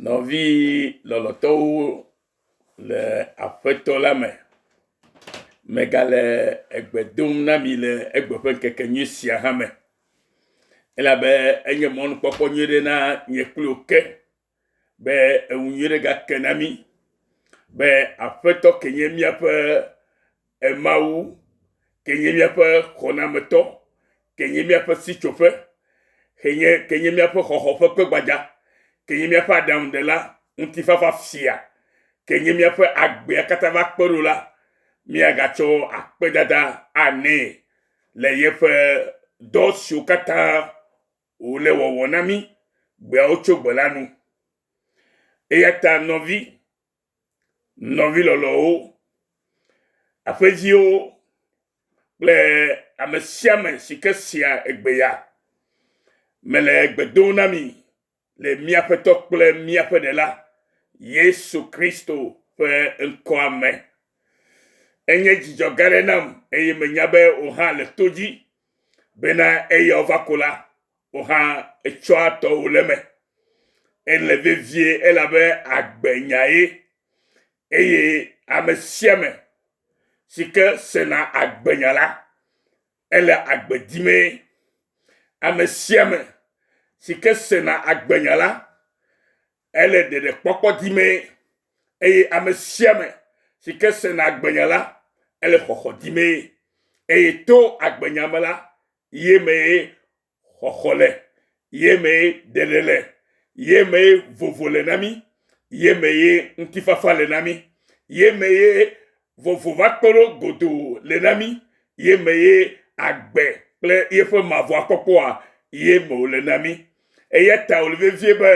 Nɔvi lɔlɔtɔwo le Aƒetɔ la me, megale egbe dom na mi le egbe ƒe ŋkeke nyui sia hã me elabe enye mɔnukpɔkpɔ nyui ɖe na nye kple wò ke be eŋu nyui ɖe gake na mí be Aƒetɔ ke nye míaƒe Mawu, ke nye míaƒe xɔnametɔ, ke nye míaƒe sitsoƒe, ke nye ke nye míaƒe xɔxɔ ƒe kpe gbadza, ke nye míaƒe aɖaŋuɖela, ŋutifafa fia, ke nye míaƒe agbea katã va kpe ɖo la, míagatsɔ akpedada anɛ le yeƒe dɔ siwo katã wòle wɔwɔ na mí gbeawo tso gbe la nu. Eya ta nɔvi, nɔvi lɔlɔ̃wo, aƒeviwo kple ame sia ame si ke sea egbe ya, mele egbe dom na mi le mía Aƒetɔ kple míaƒe Ɖela Yesu Kristo ƒe ŋkɔa me. Enye dzidzɔ gã aɖe nam eye menya be wò hã le to dzi bena eya wova ko la, wò hã ètsɔa tɔwò le eme. Ele vevie elabe agbe nyae eye ame sia ame si ke sena agbenya la, ele agbe dimee. Ame sia ame si ke sena agbenya la, ele ɖeɖekpɔkpɔ dimee eye ame sia ame si ke sena agbenya la, ele xɔxɔ dimee. Eye to agbenya me la, ye mee xɔxɔ le, ye mee ɖeɖe le, ye mee vovo le na mí, ye mee ŋutifafa le na mí, ye mee vovo va kpe ɖo godoo le na mí, ye mee agbe kple yeƒe mavɔa kpɔkpɔa ye me wòle na mí. Eya ta wòle vevie be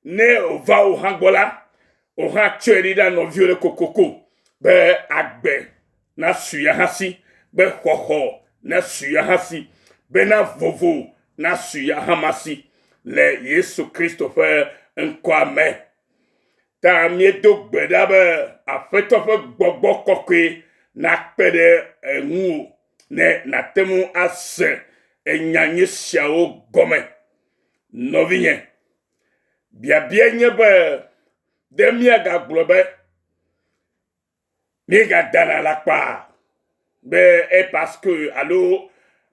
ne wòva wò hã gbɔ la, wò hã tsɔe ɖi na nɔviwò ɖe kokoko be agbe nasu ya hã si, be xɔxɔ nasu ya hã si, bena vovo nasu ya hã ma si le Yesu Kristo ƒe ŋkɔa me. Ta míedo gbe ɖa be Aƒetɔ ƒe gbɔgbɔ kɔkɔe nakpe ɖe eŋuwò ne nàte ŋu ase enya nyui siawo gɔme. Nɔvinye, biabiae nye be, ɖe míagagblɔ be míegadana alakpa be e parce que alo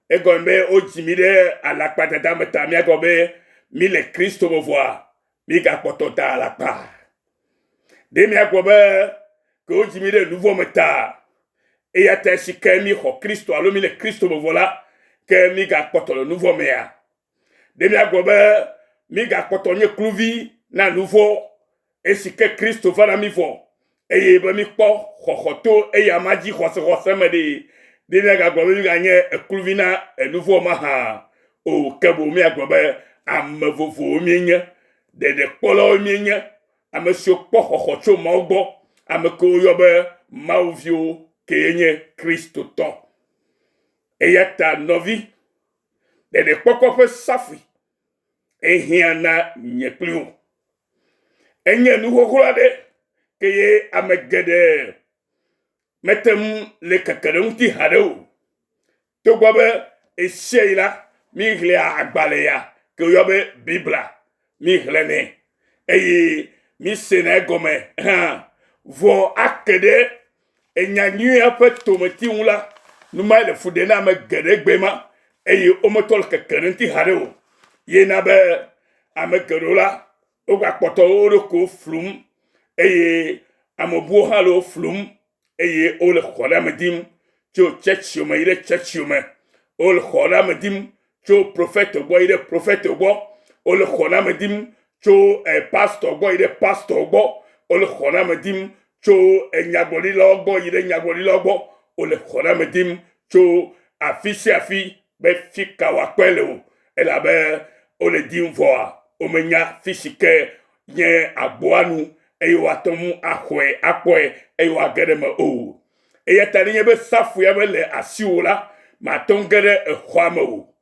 egɔme be wodzi mí ɖe alakpadada me ta míagblɔ be míle Kristo me vɔa mígakpɔtɔ da alakpa. Ɖe míagblɔ be ke wodzi mí ɖe nu vɔ̃ me ta eya ta esi ke míxɔ Kristo alo míle Kristo me vɔ la ke mígakpɔtɔ le nu vɔ̃ mea? Ɖe míagblɔ be mígakpɔtɔ nye kluvi na nu vɔ̃ esi ke Kristo va na mí vɔ eye be míkpɔ xɔxɔ to eya ma dzi xɔsexɔse me ɖe? Ɖe míagagblɔ be míganye kluvi na enu vɔ̃ mahã? O, ke boŋ míagblɔ be ame vovowo míenye, ɖeɖekpɔlawo míenye, ame siwo kpɔ xɔxɔ tso Mawu gbɔ, ame kewo woyɔ be Mawu viwo kee nye Kristotɔ. Eya ta nɔvi, Ɖeɖekpɔkpɔ ƒe safui ehiã na nye kpli wò. Enye nu xoxo aɖe ke ye ame geɖe mete ŋu le keke ɖe ŋuti haɖe o. Togbɔ be ɣesiaɣi la, míxlẽa agbalẽ ya ke woyɔ be Biblia, míxlẽnɛ eye mísena egɔme hã. Vɔ ake ɖe enya nyuia ƒe tometi ŋu la, nu mae le fu ɖem na ame geɖe egbe ma eye wometɔ le keke ɖe ŋuti haɖe o. Ye na be ame geɖewo la, wogakpɔtɔ wo ɖokuiwo flum eye ame bubuwo hã le wo flum eye wole xɔname dim tso tsɛtsiwo me yi ɖe tsɛtsiwo me. Wole xɔname dim tso profeto gbɔ yi ɖe profeto gbɔ. Wole xɔname dim tso eh, pastɔ gbɔ yi ɖe pastɔ gbɔ. Wole xɔname dim tso enyagblɔɖilawo gbɔ yi ɖe nyagblɔɖilawo gbɔ. Wole xɔname dim tso afi sia afi be fi ka wòakpɔe le o elabe wole dim vɔa womenya fi si ke nye agboa nu eye woate ŋu axɔe akpɔe eye woage ɖe eme o. Eya ta nenye be safuia mele asiwò la, màte ŋu ge ɖe exɔa me o.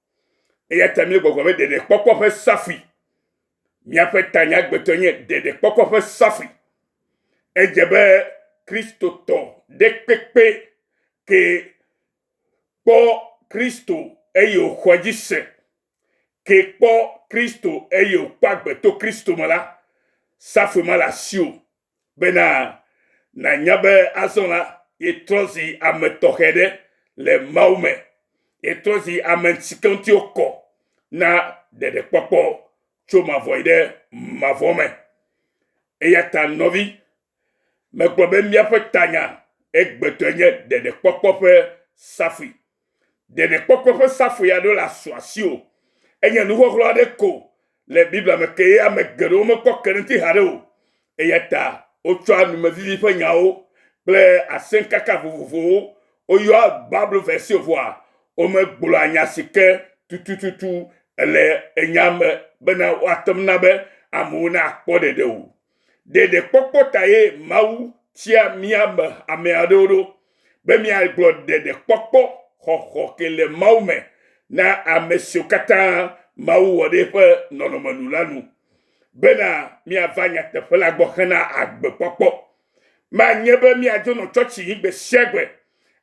Eya ta míele gbɔgblɔm be ɖeɖekpɔkpɔ ƒe safui. Míaƒe tanyagbetɔe nye ɖeɖekpɔkpɔ ƒe safui. Edze be Kristotɔ ɖe kpekpe ke kpɔ Kristo eye wòxɔ edzi se, ke kpɔ Kristo eye wòkpɔ agbe to Kristo me la, Safui ma le asiwò bena nànya be azɔ la, yetrɔ zi ame tɔxɛ ɖe le Mawu me. Yetrɔ zi ame si ke ŋuti wokɔ na ɖeɖekpɔkpɔ tso mavɔ yi ɖe mavɔ me. Eya ta nɔvi, megblɔ be míaƒe tanya egbetɔe nye ɖeɖekpɔkpɔ ƒe safui. Ɖeɖekpɔkpɔ ƒe safui aɖewo le asu asiwò. Enye nuxɔxlɔ̃ aɖe ko le Biblia me ke ye ame geɖewo mekpɔ ke ɖe ŋuti haɖe o. Eya ta wotsɔa numevivi ƒe nyawo kple asẽkaka vovovowo woyɔa Bible versewo vɔa womegblɔa nya si ke tutututu le enya me bena woate ŋu na be amewo nakpɔ ɖeɖe o. Ɖeɖekpɔkpɔ ta ye Mawu tia mía me ame aɖewo ɖo be míagblɔ ɖeɖekpɔkpɔ xɔxɔ ke le Mawu me na ame siwo katã Mawu wɔ ɖe eƒe nɔnɔme nu la nu, bena míava nyateƒe la gbɔ hena agbekpɔkpɔ. Manye be míadzo nɔ tsɔtsi yim gbe sia gbe,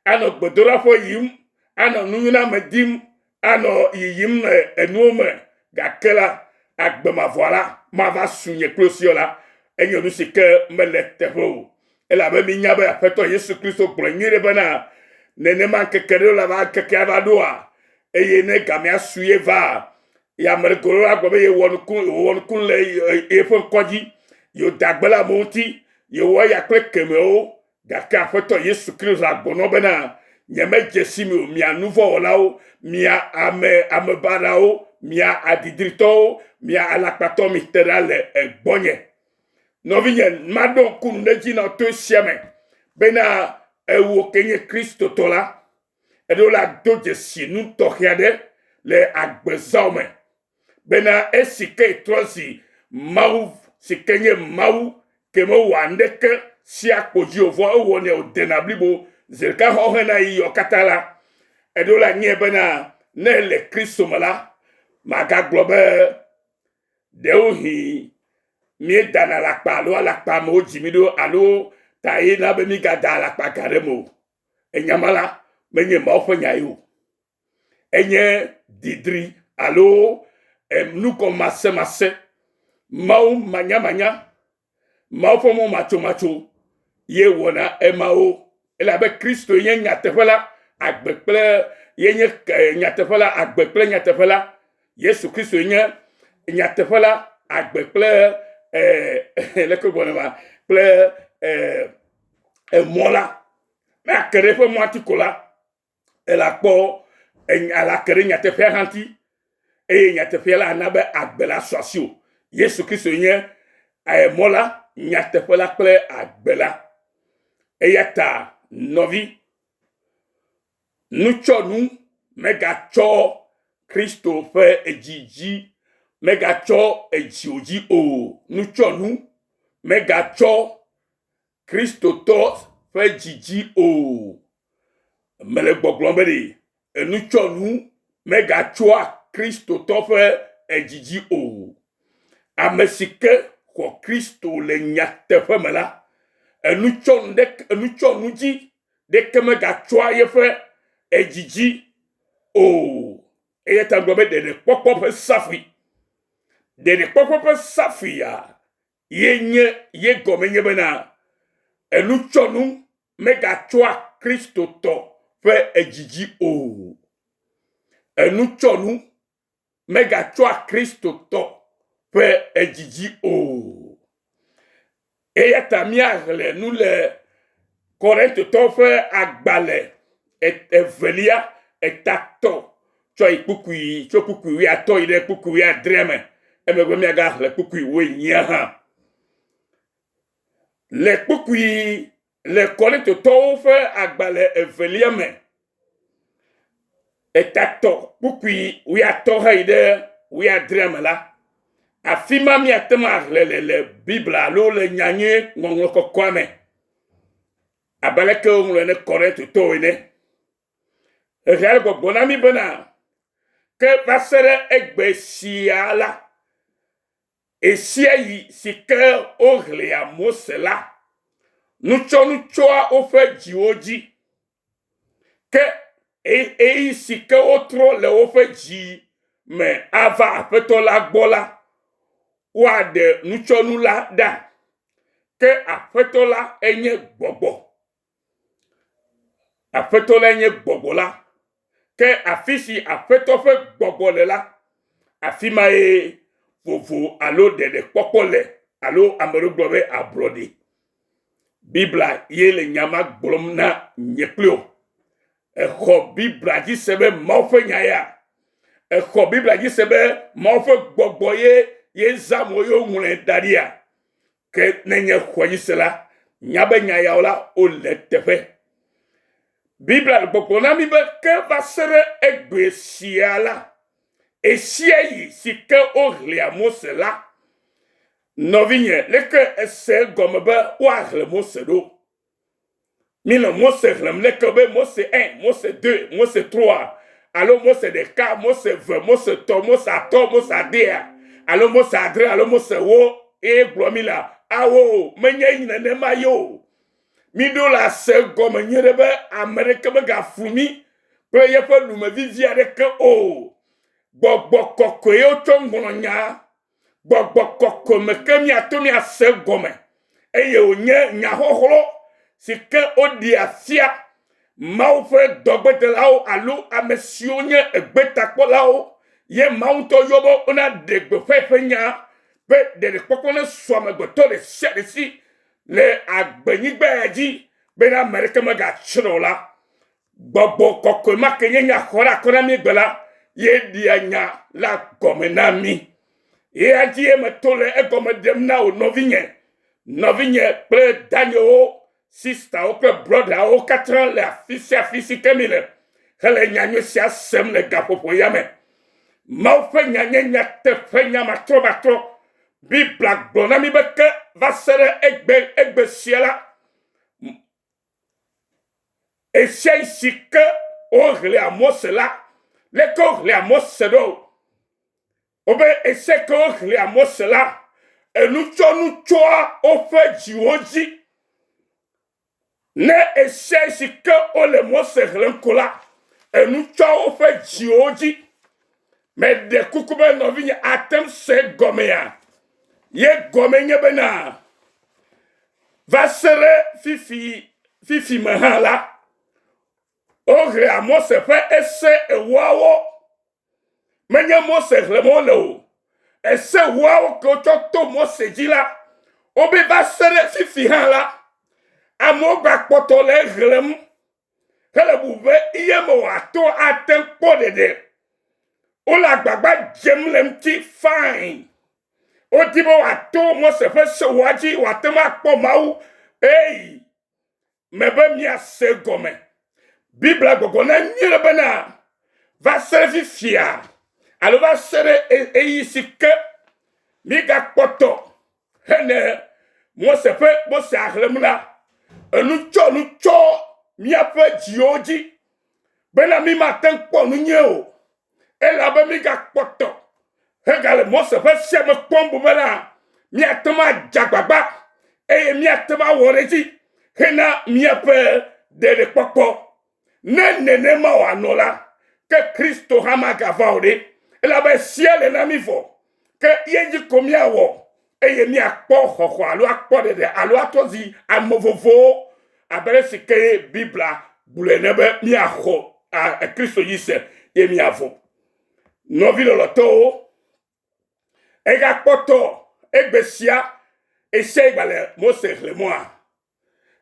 anɔ gbedoɖaƒe yim, anɔ nunyoname dim, anɔ yiyim le enuwo me, gake la, agbe mavɔa la mava su nye kple wò la, enye nu si ke mele teƒe o. Elabe mínya be Aƒetɔ Yesu Kristo gblɔe nyuie ɖe bena, nenema ŋkeke ɖewo la va ŋkekea va ɖoa, eye ne gamea su ye va, ye ame ɖe golo la gblɔ be yewɔ nuku, yewɔ nuku le yeƒe ŋkɔ dzi, yewoda gbe le amewo ŋuti, yewɔ eya kple kemewo, Gake Aƒetɔ Yesu Kristo agblɔ na wo bena, Nyemedze si mi o, mia nuvɔ̃wɔlawo, mia ame amebaɖawo, mia adidritɔwo, mia alakpatɔwo, mite ɖa le egbɔnye. Nɔvinye, maɖo ŋku nu ɖe edzi na wò to esia me bena ewò ke nye Kristotɔ la, eɖo la do dzesi nu tɔxɛ aɖe le agbezãwo me. bena esi ke trɔ zi Mawu si ke nye Mawu ke mewɔa nuɖeke sia kpo dzi o, vɔ ewɔnɛ wòdena blibo zi ɖeka xɔ hena ɣeyiɣiawo katã la, eɖo la nyae bena ne ele Kristo me la, magagblɔ be ɖewohĩ míedana alakpa alo alakpa amewo dzi mí ɖo alo ta ye na be mígada alakpa ga ɖe eme o. Enya ma la, menye Mawu ƒe nya ye o. enye didri alo nugɔmasemase, Mawu manyamanya, Mawu ƒe mɔ matsomatso ye wɔna emawo. Elabe Kristo nye nyateƒe la, agbe kple ye nye nyateƒe la, agbe kple nyateƒe la. Yesu Kristo nye nyateƒe la, agbe kple eh, leke gblɔ ma kple eh, emɔ la. Ne ake ɖe eƒe mɔa ti ko la, elakpɔ enya ke ɖe nyateƒea hã ŋuti eye nyateƒea la ana be agbe la su asiwò. Yesu Kristo nye eh, mɔ la, nyateƒe la kple agbe la. Eya ta nɔvi, nutsɔnu megatsɔ Kristo ƒe edzi dzi, megatsɔ edziwò dzi o. Nutsɔnu megatsɔ Kristotɔ ƒe dzi dzi o. Mele gbɔgblɔm be ɖe enutsɔnu megatsɔa Kristotɔ ƒe edzi dzi o. Ame si ke xɔ Kristo le nyateƒe me la, enutsɔnu ɖeke, enutsɔnu dzi ɖeke megatsɔa yeƒe edzi dzi o. Eya ta gblɔ be ɖeɖekpɔkpɔ ƒe safui. Ɖeɖekpɔkpɔ ƒe safuia ye nye ye gɔme nye bena enutsɔnu megatsɔa Kristotɔ ƒe edzidzi o. Enutsɔnu megatsɔa Kristotɔ ƒe edzidzi o. Eya ta míaxlẽ nu le Korintotɔwo ƒe agbalẽ evelia etatɔ tsɔ yi kpukpui tso kpukpui wuiatɔ̃ yi ɖe kpukpui wuiadrea me. Emegbe míagaxlẽ kpukpui wuienyia hã. Le kpukpui le Korintotɔwo ƒe agbalẽ evelia me, etatɔ kpukpui wuiatɔ̃ heyi ɖe wuiadrea me la, afi ma míate ŋu axlẽ le le Biblia alo le Nyanyui Ŋɔŋlɔ Kɔkɔea me abe aleke woŋlɔe ne Korintotɔwo ene. Xexea le gbɔgblɔm na mí bena, ke va se ɖe egbe sia la, ɣesiaɣi si ke woxlẽa Mose la, nutsɔnu tsoa woƒe dziwo dzi. Ke ɣeyiɣi si ke wotrɔ le woƒe dzi me ava Aƒetɔ la gbɔ la, woaɖe nutsɔnu la ɖa. Ke Aƒetɔ la enye gbɔgbɔ. Aƒetɔ lae nye gbɔgbɔ la. Ke afi si Aƒetɔ ƒe gbɔgbɔ le la, afi mae vovo alo ɖeɖekpɔkpɔ le alo ame ɖewo gblɔ be ablɔɖe. Biblia ye le nya ma gblɔm na nye kpli wò. Exɔ Biblia dzi se be Mawu ƒe nya ya. Exɔ Biblia dzi se be Mawu ƒe gbɔgbɔ ye ye zã mo ye woŋlɔe da ɖia. Ke ne nye xɔe dzi se la, nya be nya yawo la wole teƒe. Biblia le gbɔgblɔ na mí be ke va se ɖe egbe sia la, ɣesiaɣi si ke woxlẽa Mose la, nɔvinye, leke ese egɔme be woaxlẽ Mose ɖo? Míle Mose xlẽm leke be Mose 1, Mose 2, Mose 3, alo Mose ɖeka, Mose ve, Mose tɔ, Mose atɔ, Mose adea, alo Mose adre, alo Mose wo ye gblɔ mí la? Awo, menye nenema ye o. Míɖo la se gɔme nyuie ɖe be ame ɖeke megaflu mí kple yeƒe numevivi aɖeke o. Gbɔgbɔ kɔkɔe ye wotsɔ ŋlɔ nya. Gbɔgbɔ kɔkɔe me ke míato míase gɔme eye wònye nyaxɔxlɔ si ke woɖea fia Mawu ƒe dɔgbedelawo alo ame siwo nye egbetakpɔlawo ye Mawu ŋutɔ yɔ be wonaɖe gbeƒã eƒe nya be ɖeɖekpɔkpɔ nesu amegbetɔ ɖe sia ɖe si le agbenyigba ya dzi bena ame aɖeke megatsrɔ̃ o la, gbɔgbɔ kɔkɔe ma ke nye nya xɔ ɖe akɔ na mí egbe la, ye ɖea nya la gɔme na mí. Eya dzi ye meto le egɔme ɖem na wò nɔvinye, nɔvinye kple danyewo, sistawo kple brɔdawo katã le afi sia afi si ke mi le hele nyanyui sia sem le gaƒoƒo ya me. Mawu ƒe nya nye nyateƒe nya matrɔmatrɔ. Biblia gblɔ na mí be ke va se ɖe egbe egbe sia la, ɣesiaɣi si ke woxlẽa Mose la, leke woxlẽa Mose ɖo? Wobe ese ke woxlẽa Mose la, enutsɔnu tsoa woƒe dziwo dzi. Ne ese si ke wole Mose xlẽm ko la, enu tsɔ woƒe dziwo dzi. Meɖe kuku be nɔvinye ate ŋu se gɔmea? Ye gɔme nye bena, va se ɖe fifi fifi me hã la, woxlẽa Mose ƒe ese ewoawo. Menye Mose xlẽm wole o. Ese woawo ke wotsɔ to Mose dzi la, wobe va se ɖe fifi hã la, amewo gakpɔtɔ le exlẽm hele bu be iye me wòato ate ŋu kpɔ ɖeɖe. Wole agbagba dzem le ŋuti fine. Wodi be wòato Mose ƒe sewoa dzi wòate ŋu akpɔ Mawu. Ei, me be míase gɔme. Biblia gbɔgblɔ na nyuie bena va se ɖe fifia alo va se ɖe ɣeyiɣi si ke mígakpɔtɔ hene Mose ƒe Mose xlẽm la, enu tsɔ nu tsɔ míaƒe dziwo dzi bena mímate ŋu kpɔ nu nyuie o. Elabe mígakpɔtɔ hegale Mose ƒe sea me kpɔm bu bena míate ŋu adze agbagba eye míate ŋu awɔ ɖe edzi hena míaƒe ɖeɖekpɔkpɔ. Ne nenema wòanɔ la, ke Kristo hã magava o ɖe, elabe sea le na mí vɔ, ke ye dzi ko míawɔ eye míakpɔ xɔxɔ alo akpɔ ɖeɖe alo atrɔ zi ame vovowo abe ale si ke Biblia gblɔe ene be míaxɔ Kristo dzi se ye míavo. Nɔvi lɔlɔtɔwo, egakpɔtɔ egbe sia ɣesiaɣi gba le Mose xlẽmɔa.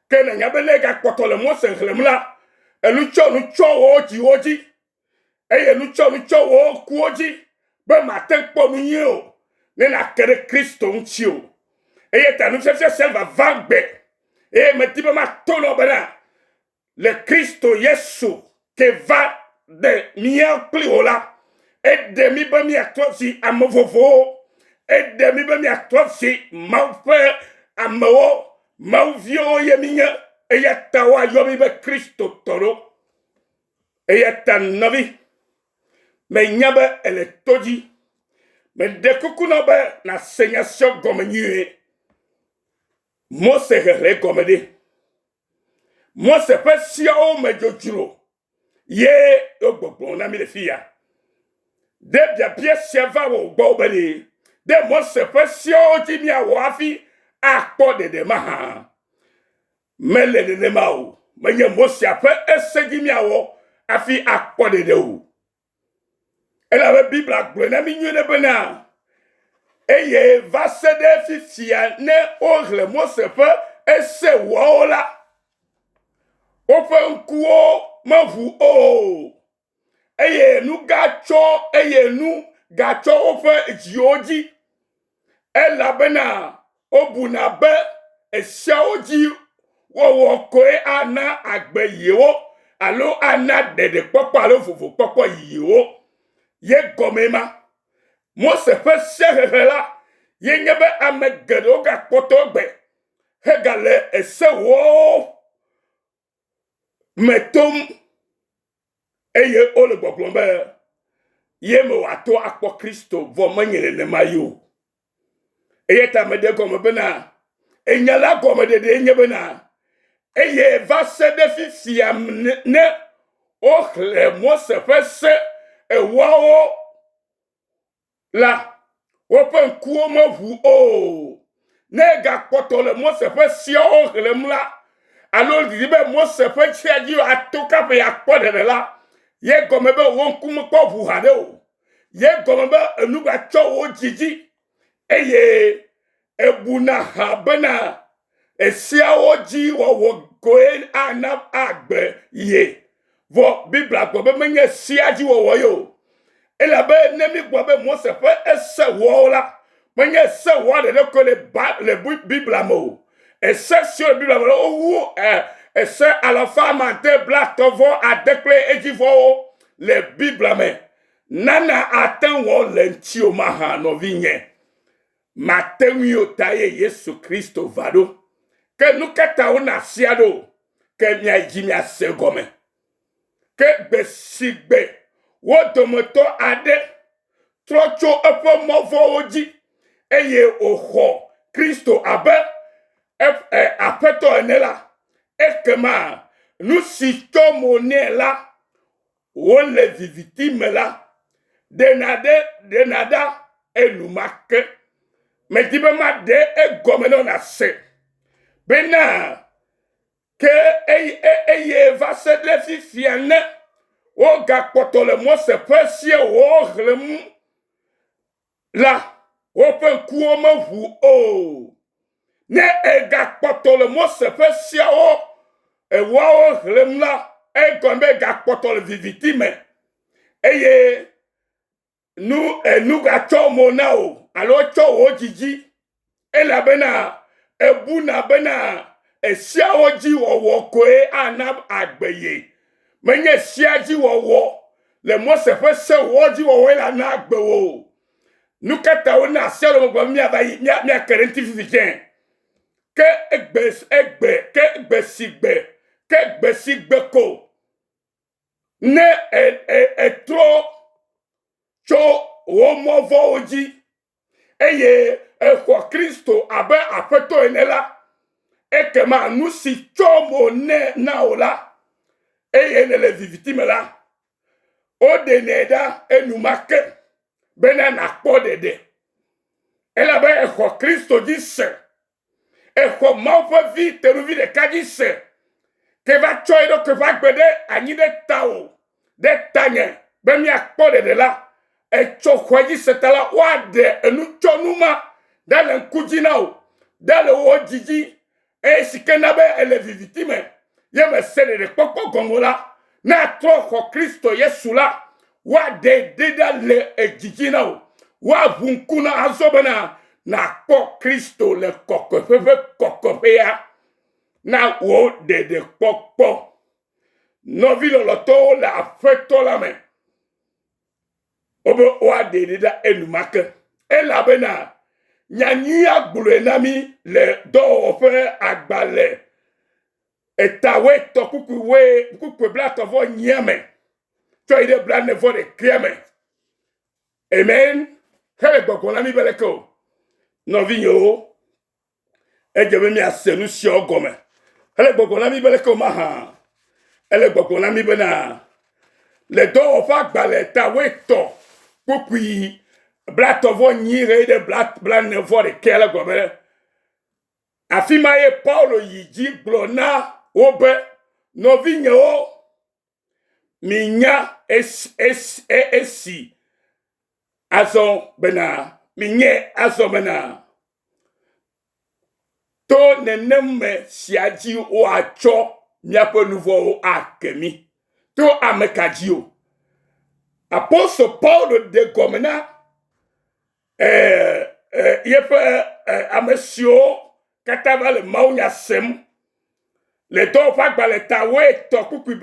Ke nènya be ne egakpɔtɔ le Mose xlẽm la, enu tsɔ nu tsɔ wò dziwo dzi eye nu tsɔ nu tsɔ wò ŋkuwo dzi be màte ŋu kpɔ nu nyui o ne nàke ɖe Kristo ŋuti o. Eya ta nufiafia sia vava gbe eye medi be mato nɔ bena le Kristo Yesu ke va ɖe mía kpli wò la, eɖe mí be míatrɔ zi ame vovowo, eɖe mí be míatrɔ zi Mawu ƒe amewo, Mawu viwo ye mínye, eya ta woayɔ mí be Kristotɔ ɖo. Eya ta nɔvi, menya be èle to dzi. Meɖe kuku na be nàse nya sia gɔme nyuie. Mose xexlẽ gɔme ɖe. Mose ƒe seawo me dzodzro ye wogbɔgblɔ na mí le fi ya. Ɖe biabia sia va wò gbɔ be ɖe, Ɖe Mose ƒe seawo dzi míawɔ hafi akpɔ ɖeɖe mahã? Mele nenema o. Menye Mose ƒe ese dzi míawɔ hafi akpɔ ɖeɖe o. Elabe Biblia gblɔe na mí nyuie bena, eye va se ɖe fifia ne woxlẽ Mose ƒe ese wɔwo la, woƒe ŋkuwo meʋu o, eye nu gatsɔ eye nu gatsɔ woƒe dziwo dzi, elabena wobuna be esiawo dzi wɔwɔ koe ana agbe yewo alo ana ɖeɖekpɔkpɔ alo vovokpɔkpɔ yewo. Ye gɔmee ma. Mose ƒe sehehe la ye nye be ame geɖewo gakpɔtɔ gbe hegale ese wɔwo me tom eye wole gbɔgblɔm be ye me wòato akpɔ Kristo vɔ menye nenema ye o. Eya ta meɖe gɔme bena, enya la gɔmeɖeɖee nye bena, eye va se ɖe fifia ne woxlẽ Mose ƒe se ewoawo la, woƒe ŋkuwo meʋu o. Ne egakpɔtɔ le Mose ƒe seawo xlẽm la, alo didi be Mose ƒe sea dzi ato kaƒe yeakpɔ ɖeɖe la, ye gɔme be wò ŋku mekpɔ ʋu haɖe o. Ye gɔme be enu gatsɔ wò dzi dzi eye ebuna hã bena esiawo dzi wɔwɔ koe ana agbe ye. Vɔ Biblia gblɔ be menye sia dzi wɔwɔ ye o. Elabe ne mígblɔ be Mose ƒe ese wɔwo la, menye ese wɔa ɖeɖe koe le ba le Biblia me o. Ese siwo le Biblia me la, wowu e, ese alafa amade blaetɔ̃ vɔ ade kple edzivɔwo le Biblia me. Nana ate ŋu le ŋutiwò mahã, nɔvinye? Mate ŋui o ta ye Yesu Kristo va ɖo. Ke nu ka ta wona asia ɖo? Ke miayi dzi miase gɔme. Ke gbe si gbe wo dometɔ aɖe trɔ tso eƒe mɔ vɔ̃wo dzi eye wòxɔ Kristo abe Aƒetɔ ene la, ekema nu si tsɔ mo nɛ la wole viviti me la, ɖena ɖe ɖena ɖa enumake. Medi be maɖe egɔme na wò nàse bena ke eye va se ɖe fifia ne wogakpɔtɔ le Mose ƒe sewo xlẽm la, woƒe ŋkuwo meʋu o. Ne ègakpɔtɔ le Mose ƒe seawo ewoawo xlẽm la, egɔme be ègakpɔtɔ le viviti me eye nu enu gatsɔ mo na wò alo tsɔ wò dzidzi elabena ebuna bena esiawo dzi wɔwɔ koe ana agbe ye. Menye sia dzi wɔwɔ le Mose ƒe sewɔ dzi wɔwɔe la na agbe wò o. Nu ka ta wona asia le megbe míava yi míake ɖe ŋuti fifi tsɛ? Ke egbe egbe ke gbe si gbe ke gbe si gbe ko ne ètrɔ tso wò mɔ vɔ̃wo dzi eye èxɔ Kristo abe Aƒetɔ ene la, ekema nu si tsɔ mo nɛ na wò la, eye nèle viviti me la, woɖenɛ ɖa enumake bena nàkpɔ ɖeɖe. Elabe èxɔ Kristo dzi se. Exɔ Mawu ƒe Vi tenuvi ɖeka dzi se, ke va tsɔ eɖokui ƒe agbe ɖe anyi ɖe tawò, ɖe tanye, be míakpɔ ɖeɖe la, etsɔ xɔe dzi se ta la, woaɖe enutsɔnu ma ɖa le ŋku dzi na wò, ɖa le wò dzi dzi, eye si ke na be èle viviti me, ye mèse ɖeɖekpɔkpɔ gɔme o la, ne àtrɔ xɔ Kristo Yesu la, woaɖe ɖe ɖa le edzi dzi na wò. Woaʋu ŋku na azɔ bena nàkpɔ Kristo le kɔkɔeƒe ƒe kɔkɔeƒea na wò ɖeɖekpɔkpɔ. Nɔvi lɔlɔ̃tɔwo le Aƒetɔ la me, wobe woaɖe ɖe ɖa enumake elabena nyanyuia gblɔe na mí le dɔwɔwɔ ƒe agbalẽ eta wuietɔ̃ kpukpui wue kpukpui blaetɔ̃ vɔ enyia me tsɔ yi ɖe blaene vɔ ɖekɛa me. Amen. Hele gbɔgblɔm na mí be leke o. Nɔvinyewo, edze be míase nu siawo gɔme. Hele gbɔgblɔm na mí be leke o mahã. Ele gbɔgblɔm na mí bena le dɔwɔƒe agbalẽ ta wuietɔ̃ kpukpui Blatɔ vɔ nyi ɣe ɖe bla blane vɔ ɖekɛ le gblɔ be afi ma ye Paulo yi dzi gblɔ na wo be nɔvinyewo minya esi esi esi azɔ bena minye azɔ bena to nenem me sia dzi woatsɔ míaƒe nu vɔ̃wo ake mí. To ame ka dzi o? Apostol Paulo ɖe gɔme na eh, eh, yeƒe eh, ame siwo katã va le mawunya sem le dɔwɔƒe agbalẽ ta wuietɔ̃ kpukpui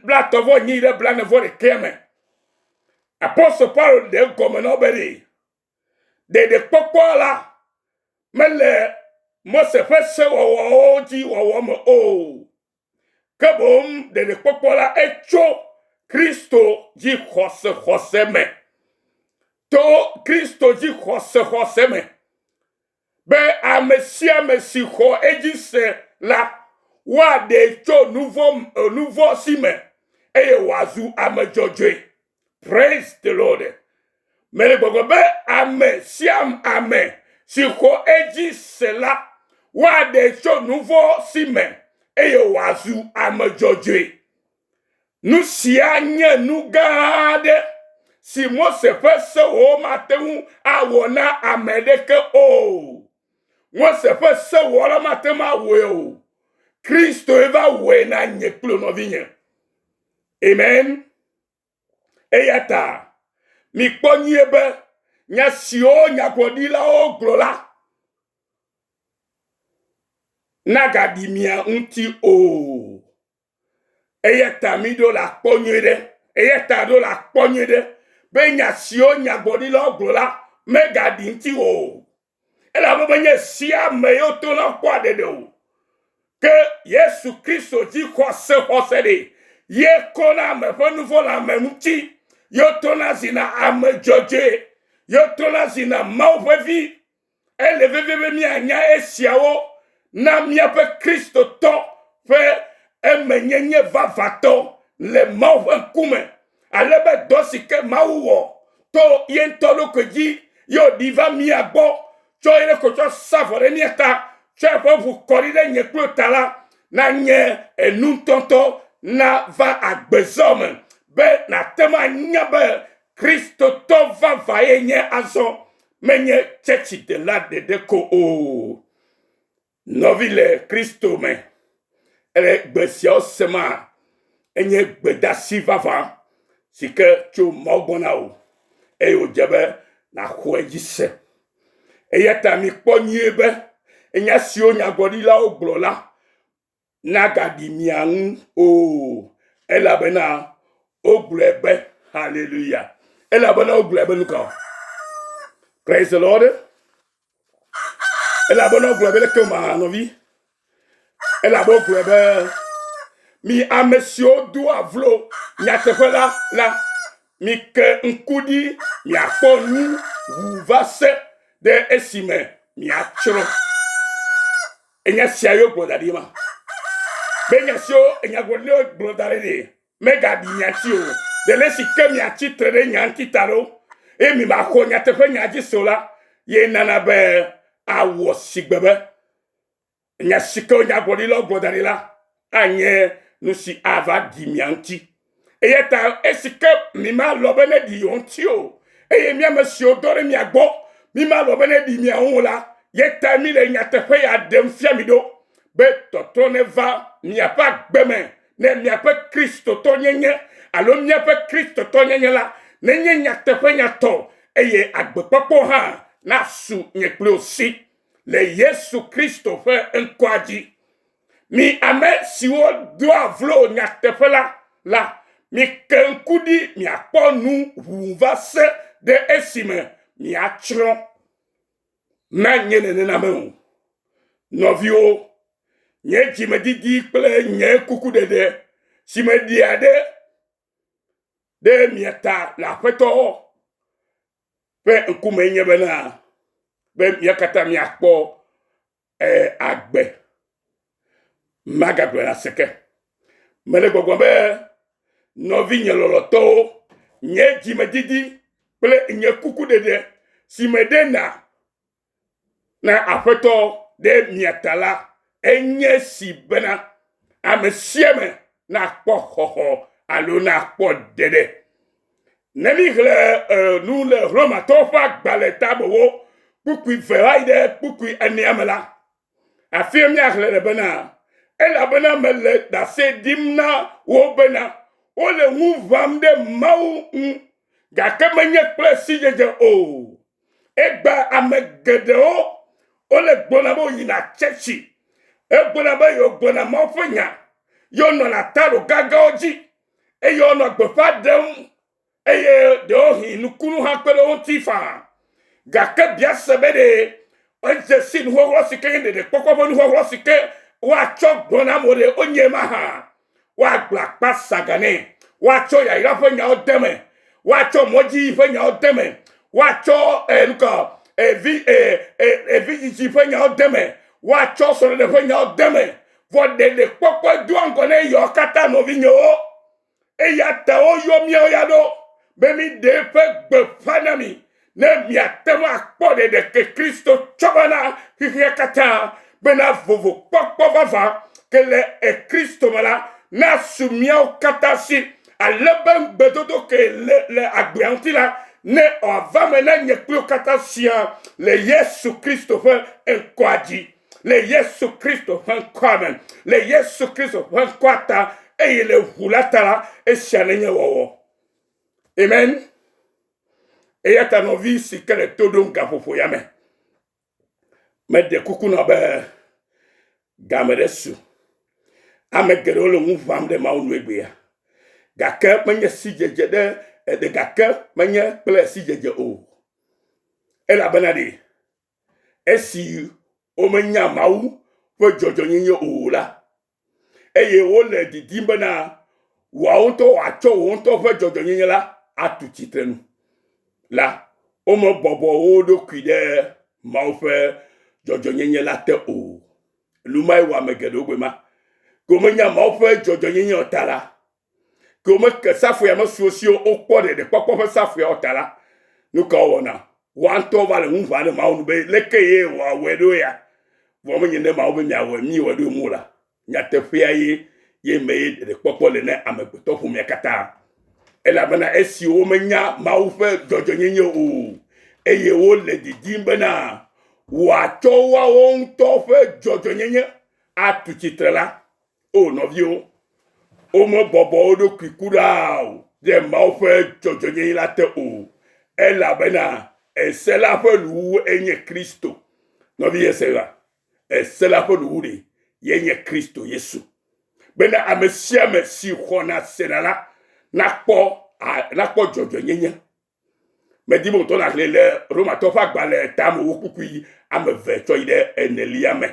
blatɔ̃ vɔ enyi ɖe blane vɔ ɖekɛ me. Apostol Paulo ɖe gɔme na wo be ɖe Ɖeɖekpɔkpɔ la mele Mose ƒe sewɔwɔwo dzi wɔwɔ me o. Ke boŋ ɖeɖekpɔkpɔ la etso Kristo dzi xɔsexɔse me. To Kristo dzi xɔsexɔse me be ame sia ame si xɔ edzi se la, woaɖee tso nuvɔ̃ si me eye wòazu ame dzɔdzɔe. Praise the Lord. Mele gbɔgblɔ be ame sia ame si xɔ edzi se la, woaɖee tso nuvɔ̃ si me eye wòazu ame dzɔdzɔe. Nu sia nye nu gã aɖe si Mose ƒe sewo mate ŋu awɔ na ame aɖeke o. Mose ƒe sewɔla mate ŋu awɔe o. Kristoe va wɔe na nye kple nɔvinye. Amen. Eya ta mikpɔ nyuie be nya siwo nyagblɔɖilawo gblɔ la nagaɖi mia ŋuti o. Eya ta míɖo la kpɔ nyuie ɖe. Eya ta ɖo la kpɔ nyuie ɖe be nya siwo nyagblɔɖilawo gblɔ la megaɖi ŋuti o. Elabe menye sia ame ye wotona kpɔa ɖeɖe o. Ke Yesu Kristo dzi xɔse xɔse ɖe ye kɔna ame ƒe nuvɔ̃ le ame ŋuti. Ye wotona zina ame dzɔdzɔe. Ye wotona zina Mawu ƒe vi. Ele vevie be míanya esiawo na míaƒe Kristotɔ ƒe emenyenye vavãtɔ le Mawu ƒe ŋkume, ale be dɔ si ke Mawu wɔ to ye ŋutɔ ɖokui dzi ye wòɖi va mía gbɔ tsɔ ye ɖokui tsɔ sa vɔ ɖe mía ta, tsɔ eƒe ʋu kɔ ɖi ɖe nye kple ta la, nanye enu ŋutɔŋutɔ nava agbezɔ me be nàte ŋu anya be Kristotɔ vavã ye nye azɔ menye tsɛtsidela ɖeɖe ko o. Nɔvi le Kristo me, ele gbe siawo sema, enye gbedasi vavã si ke tso Mawu gbɔ na wò eye wòdze be nàxɔe dzi se. Eya ta mikpɔ nyuie be nya siwo nyagblɔɖilawo gblɔ la nagaɖi mia ŋu o, elabena wogblɔe be, Haleluya. Elabena wogblɔe be nuka? Praise the Lord. Elabena wogblɔe be leke ma nɔvi. Elabe wogblɔe be mi ame siwo doa vlo nyateƒe la la, mike ŋku ɖi miakpɔ nu ʋu va se ɖe esime miatsrɔ̃. Enya sia ye wogblɔ da ɖi ma. Be nya siwo enyagblɔɖilawo gblɔ da ɖi ɖe megaɖi mia ŋuti o. Ɖe le esi ke miatsi tre ɖe nya ŋuti ta ɖo eye mi maxɔ nyateƒe nya dzi se o la, ye nana be awɔ sigbe be nya si ke nyagblɔɖilawo gblɔ da ɖi la anye nu si ava ɖi mia ŋuti. Eya ta esi ke mi malɔ̃ be neɖi yewo ŋuti o, eye mi ame siwo dɔ ɖe mia gbɔ, mi malɔ̃ be neɖi mia ŋu o la, ye ta mi le nyateƒe ya ɖem fia mi ɖo, be tɔtrɔ neva miaƒe agbe me, ne miaƒe Kristotɔnyenye alo míaƒe Kristotɔnyenye la nenye nyateƒenyatɔ, eye agbekpɔkpɔ hã nasu nye kple wò si le Yesu Kristo ƒe ŋkɔa dzi. Mi ame siwo doa vlo nyateƒe la la, mike ŋku ɖi miakpɔ nu ʋuu va se ɖe esime miatsrɔ̃. Manye nenema o. Nɔviwo, nye dzimedidi kple nye kukuɖeɖe si meɖea ɖe ɖe mia ta le Aƒetɔ ƒe ŋkume nye bena be mia katã miakpɔ e, agbe. Magagblɔe na seke. Mele gbɔgblɔm be nɔvinye lɔlɔ̃tɔwo, nye dzimedidi kple nye kukuɖeɖe si meɖena na Aƒetɔ ɖe mia ta la, enye si bena ame sia ame nakpɔ xɔxɔ alo nakpɔ ɖeɖe. Ne míxlẽ eh, nu le Romatɔwo ƒe agbalẽ tamewo kpukpui ve va yi ɖe kpukpui enea me la, afia míaxlẽ le bena, elabena mele ɖase ɖim na wo bena wole ŋu ʋãm ɖe Mawu ŋu, gake menye kple sidzedze o. Egbea ame geɖewo wole gblɔna be woyina tsɛtsi, egblɔna be yewogbɔna Mawu ƒe nya, yewonɔna talo gãgãwo dzi eye wonɔ gbeƒã ɖem eye ɖewohĩ nukunu hã kpe ɖe wo ŋuti faa. Gake bia se be ɖe edze si nuxɔxlɔ̃ si ke nye ɖeɖekpɔkpɔ ƒe nuxɔxlɔ̃ si ke woatsɔ gblɔ na amewo ɖe wonye mahã? Woagblɔ akpa saga nɛ, woatsɔ yayra ƒe nyawo de eme, woatsɔ mɔdziyi ƒe nyawo de eme, woatsɔ eh, nuka evi eh, eh, evidzidzi ƒe nyawo de eme, woatsɔ srɔ̃ɖeɖe ƒe nyawo de eme. Vɔ ɖeɖekpɔkpɔe doa ŋgɔ na eyawo katã nɔvinyewo. Eya ta woyɔ míawo ya ɖo be míɖe eƒe gbeƒã na mi, ne miate ŋu akpɔ ɖeɖe ke Kristo tsɔ va na xexea katã, bena vovokpɔkpɔ vavã ke le Kristo me la nasu míawo katã si, ale be ŋugbedodo ke le le agbea ŋuti la ne wòava eme na nye kple wò katã siaa le Yesu Kristo ƒe ŋkɔa dzi. le Yesu Kristo ƒe ŋkɔa me, le Yesu Kristo ƒe ŋkɔa ta, eye le ʋu la ta la, esia nenye wɔwɔ. Amen. Eya ta nɔvi si ke le to ɖom gaƒoƒo ya me, meɖe kuku nɔ be game ɖe su. Ame geɖewo le ŋu ʋãm ɖe Mawu nu egbea. Gake menye sidzedze ɖe eɖe gake menye kple sidzedze o. Elabena ɖe Esi womenya Mawu ƒe dzɔdzɔnyenye o la, eye wole didim bena woawo ŋutɔ woatsɔ wo ŋutɔ ƒe dzɔdzɔnyenye la atu tsitrenu la, womebɔbɔ wo ɖokui ɖe Mawu ƒe dzɔdzɔnyenye la te o. Nu mae wɔ ame geɖewo gbe ma. Ke womenya Mawu ƒe dzɔdzɔnyenye o ta la, Ke womeke safuia mesu wo si o, wokpɔ ɖeɖekpɔkpɔ ƒe safuia o ta la, nu ka wowɔna? Woa ŋutɔwo va le ŋu ʋãm ɖe Mawu nu be, Leke ye wòawɔe ɖo ya? Vɔ menye ne Mawu be miawɔe, míewɔe ɖo ŋu o la, nyateƒea ye ye me ye ɖeɖekpɔkpɔ le ne amegbetɔƒomea katã. Elabena esi womenya Mawu ƒe dzɔdzɔenyenye o, eye wole didim bena wòatsɔ woawo ŋutɔ ƒe dzɔdzɔenyenye atu tsitre la, O nɔviwo, womebɔbɔ wo ɖokui kura o ɖe Mawu ƒe dzɔdzɔenyenye la te o, elabena ese la ƒe nuwuwu enye Kristo. Nɔvi Yesaya, ese la ƒe nuwuwu ɖe ye nye Kristo Yesu, bena ame sia ame si xɔna sena la nakpɔ nakpɔ dzɔdzɔenyenye. Medi be wòtɔ nàxlẽe le Romatɔ ƒe agbalẽ tame wo kpukpui ame eve tsɔ yi ɖe enelia me.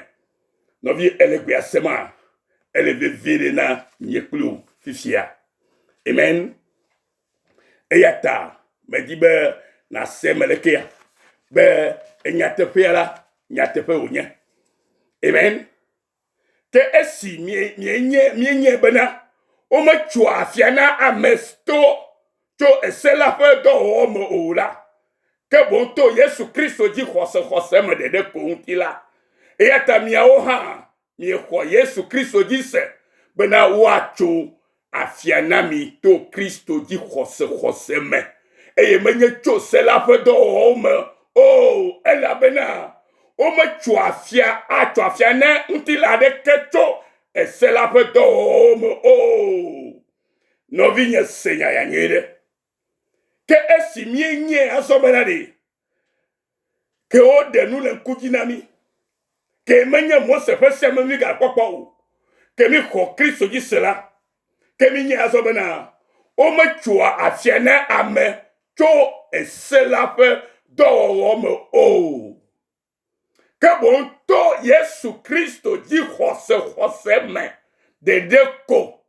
Nɔvi, ele gbea sema? Ele vevie ɖe na nye kpli wò fifia. Amen. Eya ta medi be nàse eme lekea be nyateƒea la, nyateƒe wònye. Amen. Ke esi mienye mienye bena wometsoa afia na ame to tso ese la ƒe dɔwɔwɔ me o la, ke boŋ to Yesu Kristo dzi xɔsexɔse me ɖeɖe ko ŋuti la, eya ta miawo hã miexɔ Yesu Kristo dzi se bena woatso afia na mi to Kristo dzi xɔsexɔse me, eye menye tso se la ƒe dɔwɔwɔwo me o, elabena wometso afia atso afia na ŋutilã aɖeke tso ese la ƒe dɔwɔwɔwo me o. Nɔvinye, se nya ya nyuie ɖe. Ke esi míenyae azɔ bena ɖe, ke woɖe nu le ŋku dzi na mí, ke menye Mose ƒe sea me mígakpɔkpɔ o, ke míxɔ Kristo dzi se la, ke míenyae azɔ bena wometsoa afia na ame tso ese la ƒe dɔwɔwɔ me o, ke boŋ to Yesu Kristo dzi xɔsexɔse me ɖeɖe ko.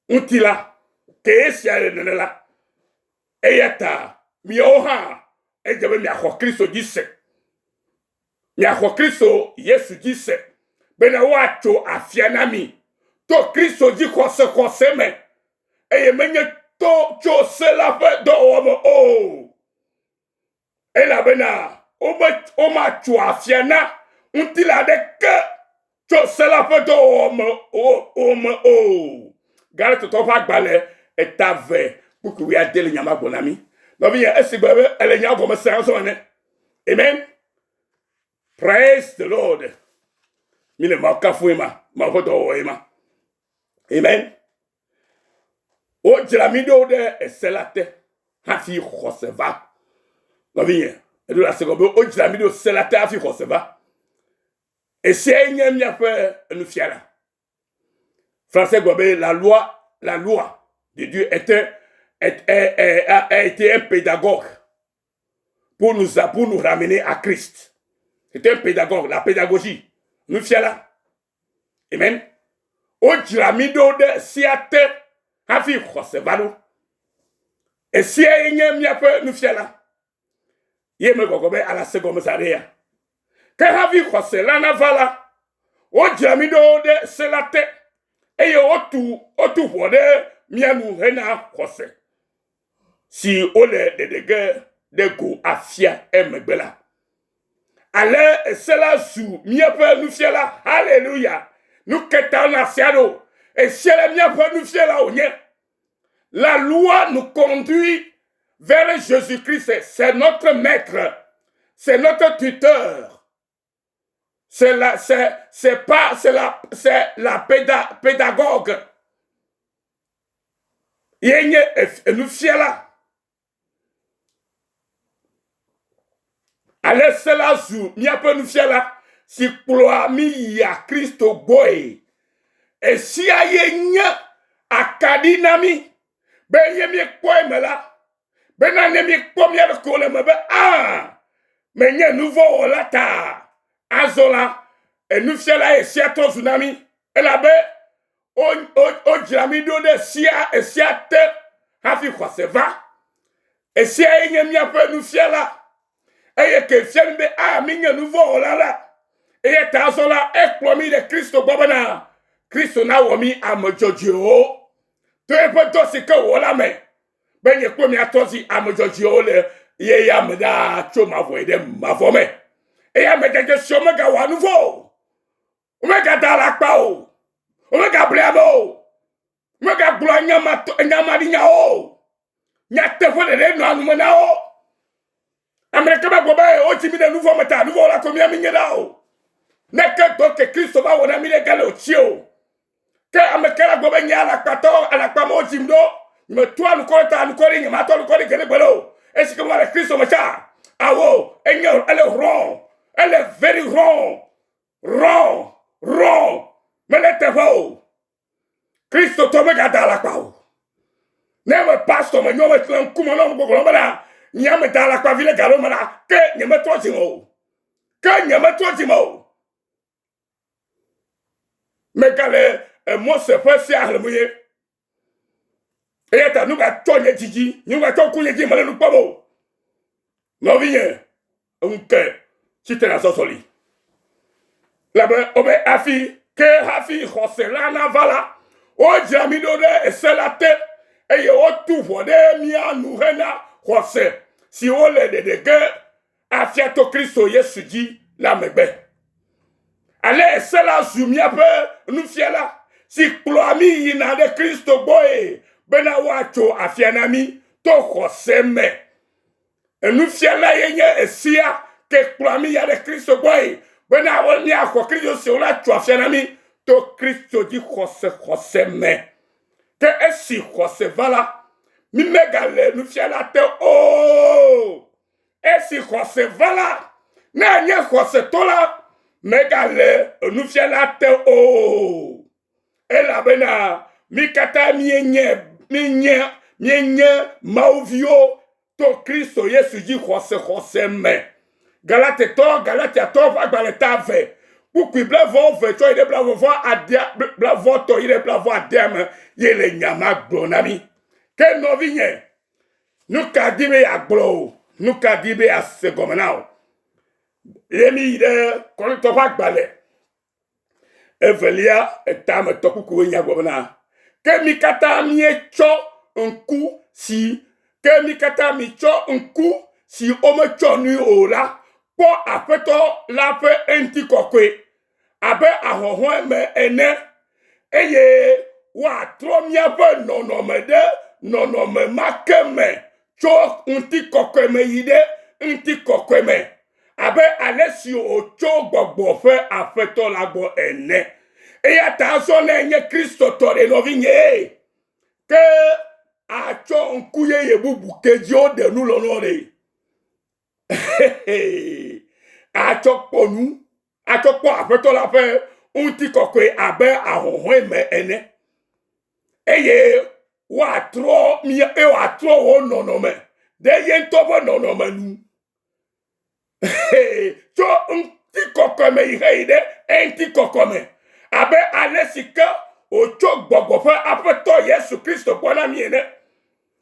ŋuti la, ke esia le nene la, eya ta miawo hã edze be miaxɔ Kristo dzi se. Miaxɔ Kristo Yesu dzi se bena woatso afia na mi to Kristo dzi xɔsexɔse me, eye menye to tso se la ƒe dɔwɔwɔ me o. Elabena wome womatso afia na ŋutilã aɖeke tso se la ƒe dɔwɔwɔ me o, o me o. Galatitɔwo ƒe agbalẽ eta ve kpukpui wuiade le nya ma gblɔ na mí. Nɔvinye, esi gbe be ele nya gɔme se azɔ ene. Amen. Praise the Lord. Mi le Mawu kafue ma, Mawu ƒe dɔwɔwɔ ye ma. Amen. Wodzra mí ɖo ɖe ese la te hafi xɔse va. Nɔvinye, eɖo la se gɔme be wodzra mí ɖo se la te hafi xɔse va. Esiae nye míaƒe nufiala. Français gblɔ be la loi, la loi de Dieu était, est, est, est, a été un pédagogue pour nous, pour nous ramener à Christ. C'est un pédagogue, la pédagogie. Nufiala. Amen. Wodzra mí ɖo ɖe sea te hafi xɔse va ɖo. Esiae nye míaƒe nufiala. Ye megɔgɔ be alase gɔme sa ɖe ya. Ke hafi xɔse la nava la, wodzra mí ɖo ɖe se la te eye wotu wotu ʋɔ ɖe mía nu hena xɔse si wole ɖeɖe ge ɖe go afia emegbe la. Ale ese la zu míaƒe nufiala. Haleluya! Nu ke ta wona sea ɖo? Esia la míaƒe nufiala wònye. La loi nous conduit vers Jésus-Christ. C'est notre maître. C'est notre tuteur. C'est la, c'est, c'est pas, c'est la, c'est la péda, pédagogue. Ye nye enufiala. Ale se la zu míaƒe nufiala si kplɔa mí yia Kristo gbɔe. Esia ye nye akaɖi na mí be ye míekpɔ eme la, bena ne míekpɔ mía ɖokuiwo le eme be a menye nuvɔ̃wɔla ta, azɔ la, enufiala esia trɔ zu na mí elabe wodzra mí ɖo ɖe sia esia te hafi xɔse va. Esiae nye míaƒe nufiala. Eye ke fia mí be a mínye nuvɔ̃wɔla la. Eya ta azɔ la, ekplɔ mí ɖe Kristo gbɔ bena Kristo nawɔ mí ame dzɔdzɔewo to eƒe dɔ si ke wòwɔ la me be nye kple miatrɔ zi ame dzɔdzɔewo le ye ya me ɖaa tso mavɔ yi ɖe mavɔ me. Eye ame dzɔdzɔe siwo megawɔa nu vɔ̃ o, Womegada alakpa o. Womegable ame o. Womegagblɔa nyamaɖinyawo o. Nyateƒe ɖeɖe nɔa nu me na wo. Ame ɖeke megblɔ be wodzi mi ɖe nu vɔ̃ me ta nu vɔ̃ la ko mía mi nye ɖa o. Ne ke dɔ ke Kristo va wɔ na mi ɖe gale wòtsi o. Ke ame ke la gblɔ be nye alakpatɔ alakpa me wodzim ɖo. Nyemeto anukɔre ta anukɔre nyematɔ anukɔre gbeɖe gbeɖe o. Esi ke meva le Kristo me tsa, awo enye ele wrong. Ele very wrong. Wrong, wrong, mele teƒe o. Kristotɔ megada alakpa o. Ne me pastor me nyɔ me tle ŋkume nɔ gbɔgblɔ bena nye me da alakpa vi le ga me la, ke nye metrɔ dzime o. Ke nye metrɔ dzime o. Megale Mose ƒe sea xlẽm ye. Eya ta nu gatsɔ nye dzi dzi, nye gatsɔ ŋku nye dzi mele nu kpɔm o. Nɔvinye, ŋke tsitre na zɔzɔli. Labe wobe hafi ke hafi xɔse la nava la, wodzra mí ɖo ɖe ese la te eye wotu ʋɔ ɖe mía nu hena xɔse si wole ɖeɖe ge afia to Kristo Yesu dzi la megbe. Ale ese la zu míaƒe nufiala si kplɔa mí yina ɖe Kristo gbɔe bena woatso afia na mí to xɔse me. Enufiala ye nye esia ke kplɔa mí ya ɖe Kristo gbɔe bena míaxɔ Kristo si wola tso afia na mí to Kristo dzi xɔse xɔse me. Ke esi xɔse va la, mí megale nufiala te o. Esi xɔse va la, ne ènye xɔsetɔ la, mègale nufiala te o. Elabena mí katã míenye, míenye, míenye Mawuviwo to Kristo Yesu dzi xɔse xɔse me. Galatetɔ, Galatiatɔwo ƒe agbalẽ ta eve, kpukpui blaeve eve tsɔ yi ɖe blaeve vɔ adea, blaeve tɔ yi ɖe blaeve adea me ye le nya ma gblɔ na mí. Ke nɔvinye, Nu ka di be yeagblɔ o? Nu ka di be yease gɔme na o? Ye mi yi ɖe Korintɔ ƒe agbalẽ evelia etame tɔ kuku nya gblɔ bena, ke mi katã míetsɔ ŋku si ke mi katã mitsɔ ŋku si wometsɔ nui o la kpɔ Aƒetɔ la ƒe ŋutikɔkɔe abe ahɔhɔ̃e me ene, eye woatrɔ míaƒe nɔnɔme ɖe nɔnɔme ma ke me tso ŋutikɔkɔe me yi ɖe ŋutikɔkɔe me, abe ale si wòtso gbɔgbɔ ƒe Aƒetɔ la gbɔ ene. Eya ta azɔ ne enye Kristotɔ ɖe nɔvinye, ke atsɔ ŋku yeye bubu ke dzi woɖe nu lɔlɔ ɖe. Atsɔ kpɔ nu, atsɔ kpɔ Aƒetɔ la ƒe ŋutikɔkɔe abe ahɔhɔ̃e me ene. Eye woatrɔ mía, eye wòatrɔ wò nɔnɔme ɖe ye ŋutɔ ƒe nɔnɔme nu. Tso ŋutikɔkɔe me yi heyi ɖe ŋutikɔkɔe me abe ale si ke wòtso gbɔgbɔ ƒe Aƒetɔ Yesu Kristo gbɔ na mí ene.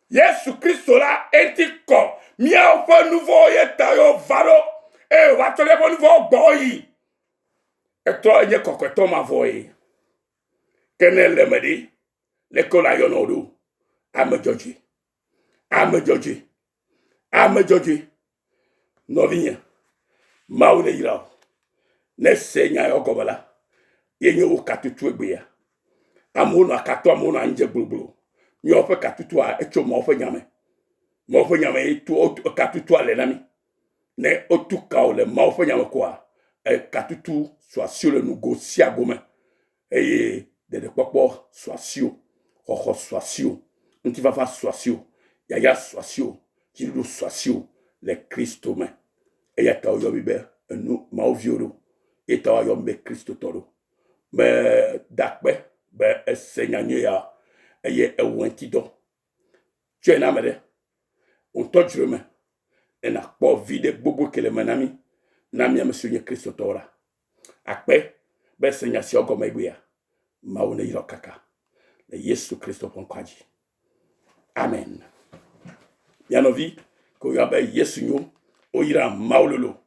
Yesu Kristo la eŋuti kɔ míawo ƒe nu vɔ̃wo ye ta ye wova ɖo eye wòva tsɔ míaƒe nu vɔ̃wo gbɔ yi. Etrɔ enye kɔkɔetɔ mavɔe. Ke ne le eme ɖe, leke wole ayɔ na wò ɖo? Ame dzɔdzɔe. Ame dzɔdzɔe. Ame dzɔdzɔe. Nɔvinye, Mawu ne yra wò. Ne se nya yawo gɔme la, ye nye wò katutu egbea. Amewo nɔ akatu, amewo nɔ anyi dze gblogblo. Míawo ƒe katutua etso Mawu ƒe nya me. Mawu ƒe nya me ye tu katutua le na mí. Ne wotu ka wò le Mawu ƒe nya me koa, ekatutu su asiwò le nugo sia go me. Eye ɖeɖekpɔkpɔ su asiwò, xɔxɔ su asiwò, ŋutifafa su asiwò, yayra su asiwò, dziɖuɖu su asiwò le Kristo me. Eya ta woyɔ mí be enu Mawu viwo ɖo. Eya ta woayɔ mí be Kristotɔ ɖo. Meda akpe be ese nya nyui ya eye ewɔ eŋuti dɔ. Tsɔe na ame ɖe. Wò ŋutɔ dzro eme ne nàkpɔ viɖe gbogbo ke le eme na mí, na mí ame siwo nye Kristotɔwo la. Akpe be ese nya siawo gɔme egbea. Mawu neyra wò kaka le Yesu Kristo ƒe ŋkɔa dzi. Amen. Mia nɔvi ke woyɔ be Yesu nyo, woyra Mawu lolo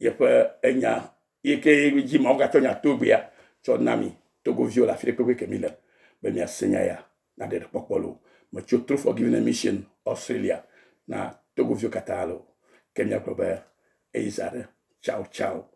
yeƒe enya yi ke dzi Mawu gatsɔ nya to egbea tsɔ na mi Togoviwo le afi ɖe kpekpe ke mi le be miase nya ya na ɖeɖekpɔkpɔ lo. Metso True Forgiveness Mission Australia na Togoviwo katã lo. Ke miagblɔ be eyi za ɖe. Ciao ciao.